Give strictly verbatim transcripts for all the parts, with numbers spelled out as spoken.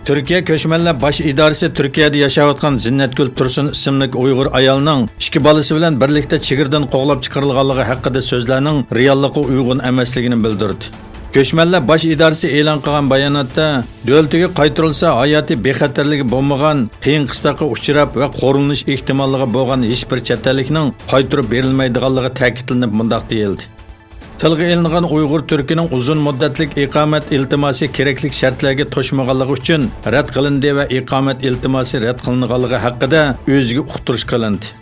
تۈركىيە كۆچمەنلەر باش ئىدارىسى تۈركىيەدە ياشاۋاتقان زىننەتگۈل تۇرسۇن ئىسىملىك ئۇيغۇر ئايالنىڭ ئىككى بالىسى بىلەن بىرلىكتە چېگرىدىن قوغلاپ چىقىرىلغانلىقى ھەققىدە سۆزلەرنىڭ رېئاللىققا ئۇيغۇن ئەمەسلىكىنى بىلدۈردى. كۆچمەنلەر باش ئىدارىسى ئېلان قىلغان باياناتتا، دۆلىتىگە قايتۇرۇلسا، ھاياتىي بىخەتەرلىكى بولمىغان، قىيىن-قىستاققا ئۇچراپ ۋە قورۇلۇش ئېھتىماللىقى بولغان ھېچبىر چەت ئەللىكنىڭ قايتۇرۇپ بېرىلمەيدىغانلىقى تەكىتلىنىپ، مۇنداق دېيىلدى. تىلغا ئېلىنغان ئۇيغۇر تۈركىنىڭ ئۇزۇن مۇددەتلىك ئىقامەت ئىلتىماسى كېرەكلىك شەرتلەرگە توشمىغانلىقى ئۈچۈن رەت قىلىندى ۋە ئىقامەت ئىلتىماسى رەت قىلىنغانلىقى ھەققىدە ئۆزىگە ئۇقتۇرۇش قىلىندى.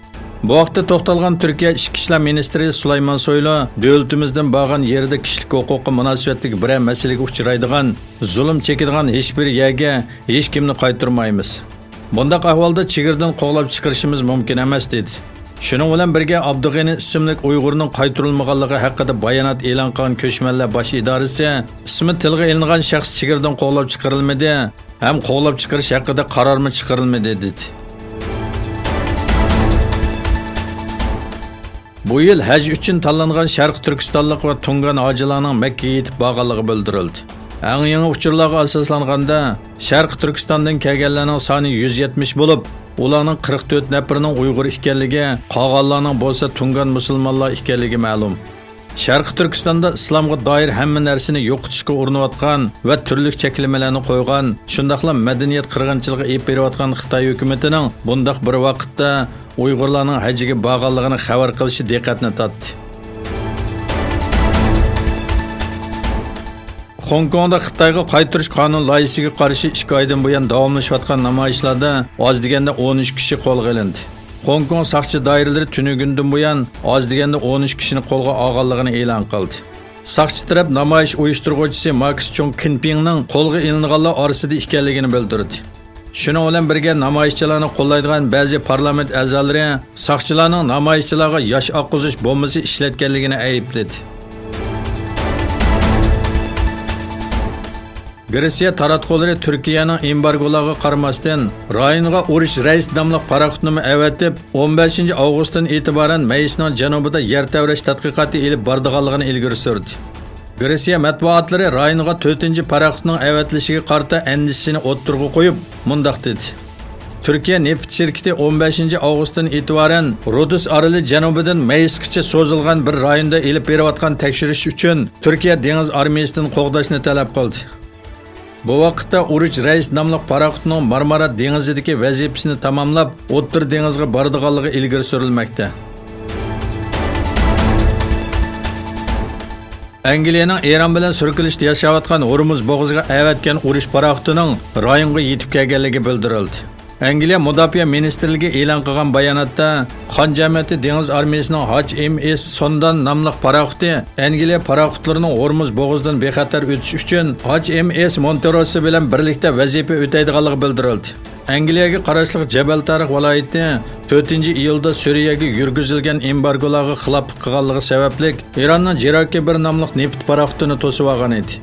بۇ ھەقتە توختالغان تۈركىيە ئىچكى ئىشلار مىنىستىرى سۇلايمان سويلۇ، دۆلىتىمىزدىن بارغان يېرىدە كىشىلىك ھوقۇققا مۇناسىۋەتلىك بىرەر مەسىلىگە ئۇچرايدىغان، زۇلۇم چېكىدىغان ھېچبىر يەرگە ھېچكىمنى قايتۇرمايمىز. بۇنداق ئەھۋالدا چېگرىدىن قوغلاپ چىقىرىشىمىز مۇمكىن ئەمەس، دېدى. شۇنىڭ بىلەن بىرگە، ئابدۇغېنى ئىسىملىك ئۇيغۇرنىڭ قايتۇرۇلمىغانلىقى ھەققىدە بايانات ئېلان قىلغان كۆچمەنلەر باش ئىدارىسى، ئىسمى تىلغا ئېلىنغان شەخس چېگرىدىن قوغلاپ چىقىرىلمىدى ھەم قوغلاپ چىقىرىش ھەققىدە قارارمۇ چىقىرىلمىدى، دېدى. بۇ يىل ھەج ئۈچۈن تاللانغان شەرقىي تۈركىستانلىق ۋە تۇڭگان ھاجىلارنىڭ مەككىگە يېتىپ بارغانلىقى بىلدۈرۈلدى. ئەڭ يېڭى ئۇچۇرلارغا ئاساسلانغاندا، شەرقىي تۈركىستاندىن كەلگەنلەرنىڭ سانى يۈز يەتمىش بولۇپ، ئۇلارنىڭ قىرىق تۆت نەپىرىنىڭ ئۇيغۇر ئىكەنلىكى، قالغانلارنىڭ بولسا تۇڭگان مۇسۇلمانلار ئىكەنلىكى مەلۇم. شەرقىي تۈركىستاندا ئىسلامغا دائىر ھەممە نەرسىنى يوقىتىشقا ئۇرۇنۇۋاتقان ۋە تۈرلۈك چەكلىمىلەرنى قويغان، شۇنداقلا مەدەنىيەت قىرغىنچىلىقى ئېلىپ بېرىۋاتقان خىتاي ھۆكۈمىتىنىڭ بۇنداق بىر ۋاقىتتا ئۇيغۇرلارنىڭ ھەجگە بارغانلىقىنى خەۋەر قىلىشى دىققەتنى تارتتى. خوڭكوڭدا خىتايغا قايتۇرۇش قانۇن لايىھىسىگە قارشى ئىككى ئايدىن بۇيان داۋاملىشىۋاتقان نامايىشلاردا ئاز دېگەندە ئون ئۈچ كىشى قولغا ئېلىندى. خوڭكوڭ ساقچى دائىرىلىرى تۈنۈگۈندىن بۇيان ئاز دېگەندە ئون ئۈچ كىشىنى قولغا ئالغانلىقىنى ئېلان قىلدى. ساقچى تەرەپ نامايىش ئۇيۇشتۇرغۇچىسى ماكس چۇڭ كىنپىڭنىڭ قولغا ئېلىنغانلار ئارىسىدا ئىكەنلىكىنى بىلدۈردى. شۇنىڭ بىلەن بىرگە، نامايىشچىلارنى قوللايدىغان بەزى پارلامېنت ئەزالىرى ساقچىلارنىڭ نامايىشچىلارغا ياش ئاققۇزۇش بومبىسى ئىشلەتكەنلىكىنى ئەيىبلىدى. گرېتسىيە تاراتقۇلىرى تۈركىيەنىڭ ئېمبارگولارغا قارىماستىن، رايونغا ئۇرۇش رەيس ناملىق پاراخوتنىمۇ ئەۋەتىپ، ئون بەشىنچى ئاۋغۇستتىن ئېتىبارەن مەيسنىڭ جەنۇبىدا يەر تەۋرەش تەتقىقاتى ئېلىپ بارىدىغانلىقىنى ئىلگىرى سۈردى. گرېتسىيە مەتبۇئاتلىرى رايونغا تۆتىنچى پاراخوتنىڭ ئەۋەتىلىشىگە قارىتا ئەندىشىسىنى ئوتتۇرىغا قويۇپ، مۇنداق دېدى: تۈركىيە نېفىت شىركىتى ئون بەشىنچى ئاۋغۇستتىن ئېتىبارەن رودوس ئارىلى جەنۇبىدىن مەيسقىچە سوزۇلغان بىر رايوندا ئېلىپ بېرىۋاتقان تەكشۈرۈش ئۈچۈن تۈركىيە دېڭىز ئارمىيىسىدىن قوغداشنى تەلەپ قىلدى. بۇ ۋاقىتتا ئۇرۇچ رەيس ناملىق پاراخوتنىڭ مارمارا دېڭىزىدىكى ۋەزىپىسىنى تاماملاپ، ئوتتۇرا دېڭىزغا بارىدىغانلىقى ئىلگىرى سۈرۈلمەكتە. ئەنگلىيەنىڭ ئىران بىلەن سۈركىلىشتە ياشاۋاتقان ھورمۇز بوغۇزىغا ئەۋەتكەن ئۇرۇش پاراخوتىنىڭ رايونغا يېتىپ كەلگەنلىكى بىلدۈرۈلدى. ئەنگلىيە مۇداپىئە مىنىستىرلىكى ئېلان قىلغان باياناتتا، قان جەمەتى دېڭىز ئارمىيىسىنىڭ ھاچ ئېم ئېس سوندان ناملىق پاراخوتى ئەنگلىيە پاراخوتلىرىنىڭ ھورمۇز بوغۇزىدىن بىخەتەر ئۆتۈش ئۈچۈن ھاچ ئېم ئېس مونتېروسى بىلەن بىرلىكتە ۋەزىپە ئۆتەيدىغانلىقى بىلدۈرۈلدى. ئەنگلىيەگە قاراشلىق جەبەل تارىق ۋىلايىتى تۆتىنچى ئىيۇلدا سۈرىيەگە يۈرگۈزۈلگەن ئېمبارگولارغا خىلاپلىق قىلغانلىقى سەۋەبلىك، ئىراننىڭ جىراكى بىر ناملىق نېفىت پاراخوتىنى توسۇۋالغان ئىدى.